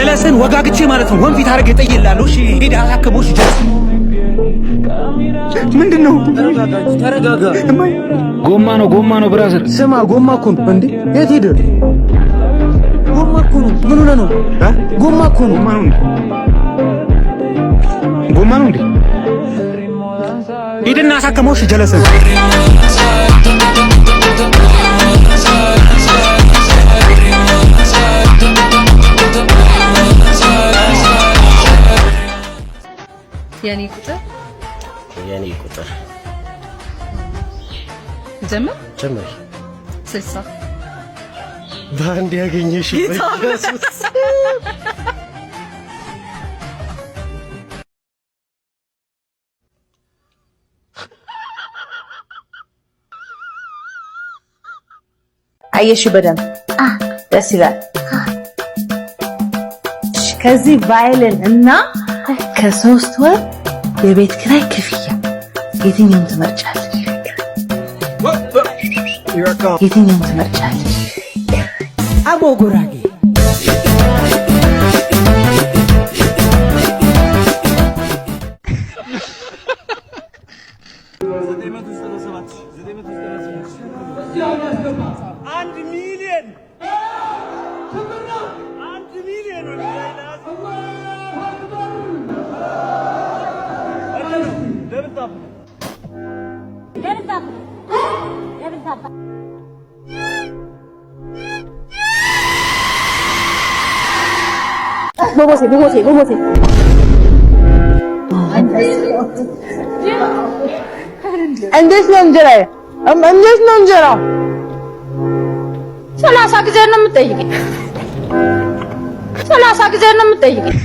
ጀለስን ወጋግቼ ማለት ነው ወንፊት አድርጌ እጠይልሃለሁ። እሺ ሂድ አሳክመው። እሺ ጀለስ ምንድን ነው? ተረጋጋ። ጎማ ነው፣ ጎማ ነው brother። ስማ፣ ጎማ እኮ ነው እንዴ! የት ሄደ? ጎማ እኮ ነው። ምን ሆነህ ነው? ጎማ እኮ ነው። ጎማ ነው እንዴ? ጎማ ነው እንዴ? ሂድና አሳክመው። እሺ ጀለስን። የኔ ቁጥር። የኔ ቁጥር። ጀምር። ጀምሪ። 60። በአንድ ያገኘሽ በኢየሱስ። አየሽ፣ በደንብ ደስ ይላል። ከዚህ ቫዮሊን እና ከ3 ወር የቤት ኪራይ ክፍያ የትኛውን ትመርጫለሽ? የትኛውን ትመርጫለሽ? አቦ ጉራጌ። 1 ሚሊየን፣ 1 ሚሊየን። Double tap። Double tap። Double tap። በሞቴ፣ በሞቴ፣ በሞቴ። እንዴት ነው እንጀራ? እንዴት ነው እንጀራ? 30 ጊዜ ነው የምጠይቀኝ። 30 ጊዜ ነው የምጠይቀኝ።